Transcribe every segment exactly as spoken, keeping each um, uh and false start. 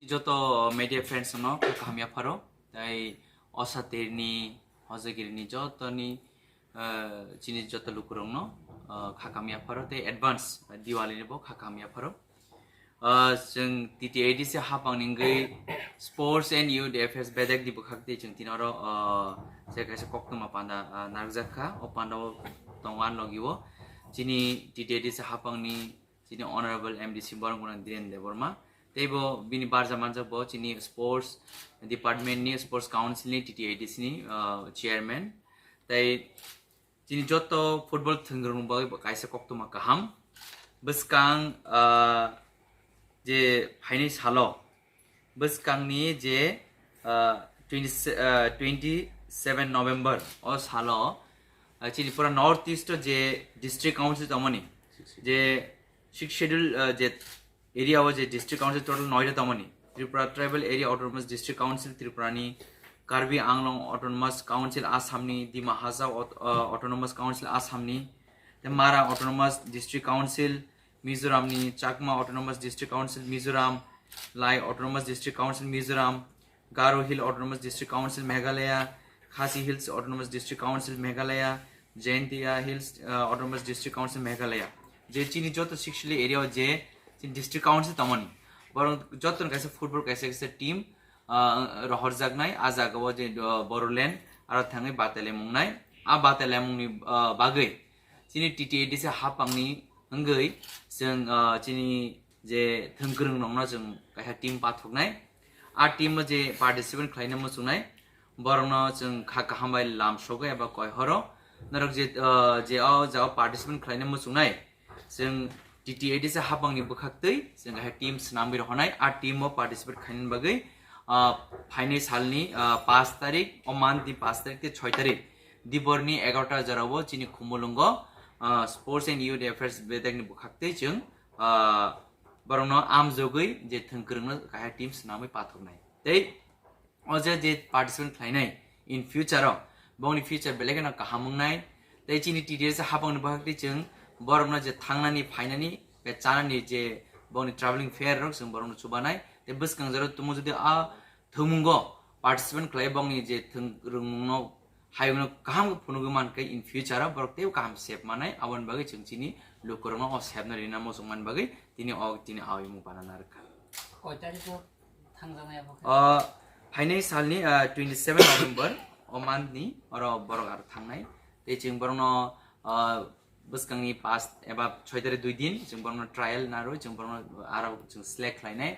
Joto media friends no kha kaham yapharo, tai osatirni, hojagirini jotoni, eh, chini joto lukurokno, eh, kha kaham yapharo, tei advance, eh, Diwali ni bo kha kaham yapharo. Ah, chwng T T A D C hapang ni wngwi Sports and Youth Affairs bedek ni bwkhak twi chwng tini oro, ah, se kaisa koktwma panda, ah, narwkjak kha. O panda o tongo ani logi o chini T T A D C hapang ni chini Honorable M D C Boromgana Dhiren Debbarma. Tei bo bini barja manjak bo chini Sports Department ni, Sports Council ni, T T A D C ni, ah, Chairman. Tei chini joto football thwngwrwng bagwi bo kaisa koktwma kaham. Bwskang, ah, je phainai salo, bwskangni je, ah, twenty, ah, twenty seven November o salo, ah, chini pura North East o je district council tongmani, je sixth schedule, ah, je area o je district council total noita tongmani, Tripura Tribal Area Autonomous District Council Tripura ni, Karbi Anglong Autonomous Council Assam ni, Dima Hasao Aut-, ah, Autonomous Council Assam ni, tei Mara Autonomous District Council Mizoram ni, Chakma Autonomous District Council Mizoram, Lai Autonomous District Council Mizoram, Garo Hill Autonomous District Council Meghalaya, Khasi Hills Autonomous District Council Meghalaya, Jaintia Hills, ah, Autonomous District Council Meghalaya. Je chini joto sixth schedule area o je chini district council tongmani, borok joto ni kaisa football kaisa kaisa team, ah, rohorjaknai, ah jaga o je, ah, Bodoland aro thangwi batailaimung nai. Ah batailaimung ni, ah, bagwi chini T T A D C hapang ni wngwi chwng, ah, chini je thwngkwrwng rokno chwng kaisa team pathoknai. Ah team o je participant khlaina muchungnai, borokno chwng kha kaham bai lam sogo eba koi horo. Norok je, ah, je o jagao participant khlaina muchungnai, chwng T T A D C hapang ni bwkhak twi chwng kaisa team swnamwi rohonai. Ah team o participate khlaina bagwi, ah, phainai salni, ah, paanch tarik, o month ni paanch tarik tei choi tarik, dibor ni egarota jora o chini Khumulwngo, ah, Sports and Youth Affairs bedek ni bwkhak twi chwng, ah, borokno amjogwi je thwngkwrwngno kaisa team swnamwi pathoknai. Tei o je, je participant khlainai in future o, bongni future belai kheno kaham wngnai. Tei chini T T A D C hapang ni bwkhak twi chwng borokno je thangnani, phainani, be chanani je bongni travelling fare rok chwng borokno chubanai. Tei bwskang jora tumo jodi a thwngmungo participant khlai bongni je thwng rwngmungno hayungno kaham khe phunugwi mankhe in future o borok teibo kaham sep manai. Aboni bagwi chwng chini lukurokno o sepno rina muchungmani bagwi tini o, tini awi mung pana narwkha. Koi tarikh o thangjaknai abo khe? O phainai salni, ah, twenty seven November o month ni oro borok aro thangnai. Tei chwng borokno, ah, bwskangni paanch eba choi tarik dui din chwng borokno trial narwi chwng borokno aro chwng select khlainai.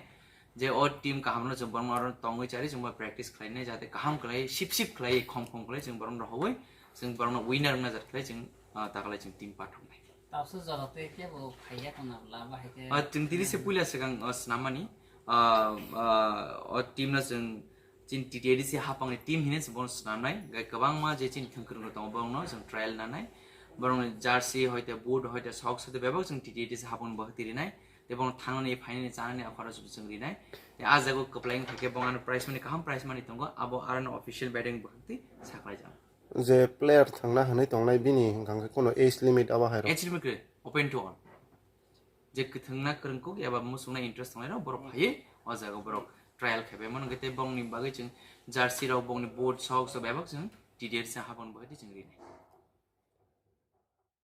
Je o team kahamno chwng borokno aro tongwi chari chwng bo practice khlainai, jate kaham khlai, sip sip khlai, khom khom khlai chwng borokno rohoi chwng borokno winner wngna jat khlai chwng, ah, takalai chwng team pathoknai. Tabso jora tei kebo phaiya khna bwla bahai khe. Ah, chwng tini se puila swkang, ah, swnamani, ah, ah, o team no chwng chini T T A D C hapangni team hinwi se bono swnamnai. Gai kwbangma je chini thwngkwrwng rok tongo, borokno chwng trial nanai. Borokni jersey hoite, boot hoite, socks hoite bebak chwng T T A D C hapangni bo twi rinai. Tei borokno thangnani, phainani, chanani a khoroksa bo chwng rinai. Tei ah jaga o kwplai wngkha khe bo ano prize money, kaham prize money tongo, abo aroni official betting bwkhak twi saklai jao. Je player thangna hwnwi tongnai bini hwnkha khe kuno age limit abo hai rok? Age limit kwrwi, open to all. Je kwthwngna kwrwng kuk eba muchungna interest tongnai rok borok phaiwi o jaga borok trial khe bai mano, hwnkhe tei bongni bagwi chwng jersey rok, bongni boot, socks rok bebak chwng T T A D C hapang bagwi tei chwng rinai.